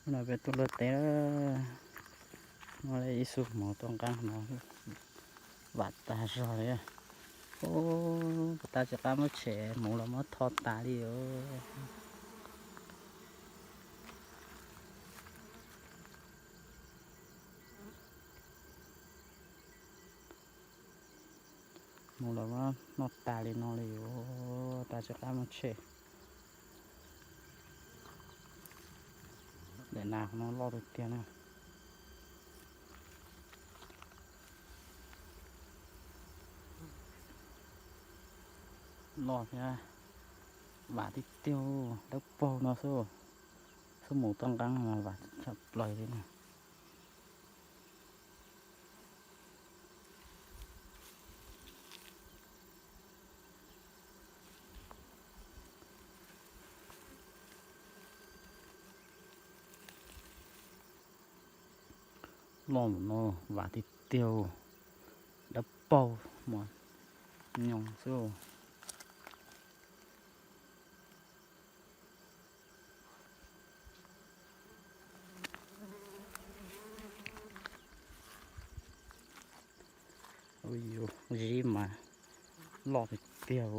No peb tuaj luaj teb, muaj ib xub hmoov tuaj nqeeb no, vam tag zog li. Ub, puas tab tsis qab muab tshem, hmoov los muab tho tas li os. Hmoov los muab noj tas li no li os, tab tsis qab muab tshem. Daim nas no loj tiag tiag na. Loj thiab, vam tiag tiag, dawb paug no xwb. Xub hmoov tuaj nqeeb mas vam tshaj plaws li na. Loj no vam tiag tiag, dawb paug mas nyoos xwb. Zib mas loj tiag tiag.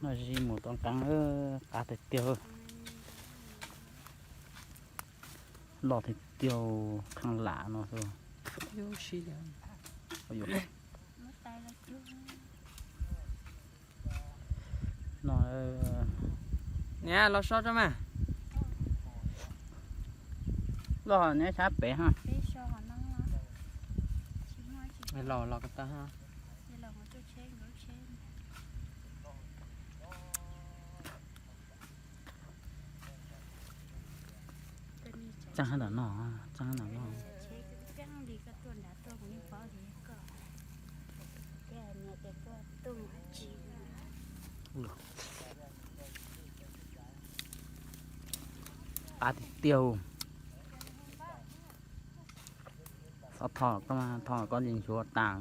No zib hmoov tuaj nqeeb, qab tiag tiag. Loj tiag tiag, kheej lam no xwb. No, niam los so rau mas. Los neb sab pem ha. Los los ko taw ha. Txeeb ntawm no, txeeb ntawm no. Qab tiag tiag. Txhob tho koj, tho koj tsis nchuav tas.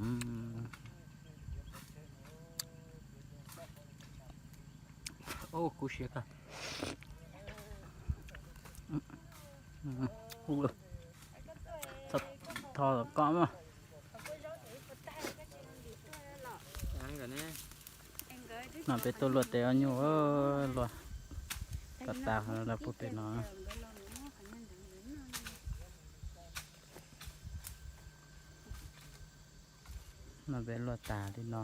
Ub, kub siab kawg. Txhob tho koj mas. No peb tuaj luaj teb ob nyuag, luaj tas tas rau puag pem no. No peb luaj tas li no.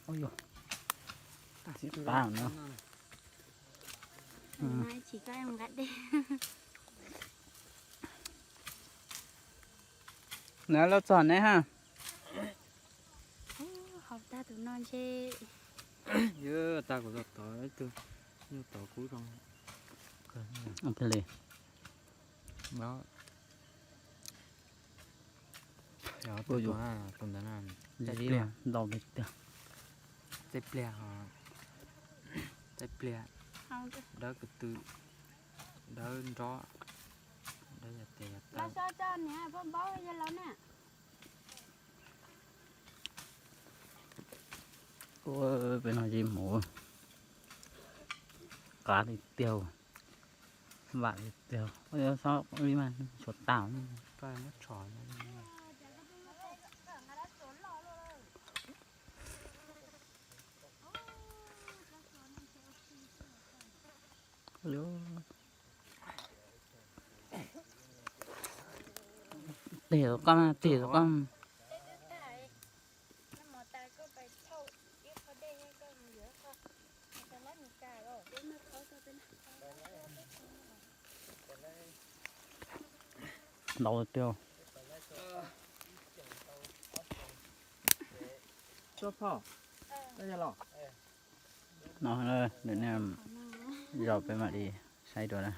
Ub, tsis pab no. Nov loj txog neb ha. Hauv tag tus no ntshe. Yog tag kuv tau tod ib tug, yog tod kub zoo. Ua li. Tus ntawd ntau li tiag. Txaij pliag, txaij pliag, dawb ko tw, dawb nrob, dawb yog tes yog taw. Ua peb no zib hmoov, qab li tiag, vam li tiag, xob li mas tshuav tas. Tig rau koj, tig rau koj. Ntau tiag. No, lwm niag zaus peb mam li saib dua na.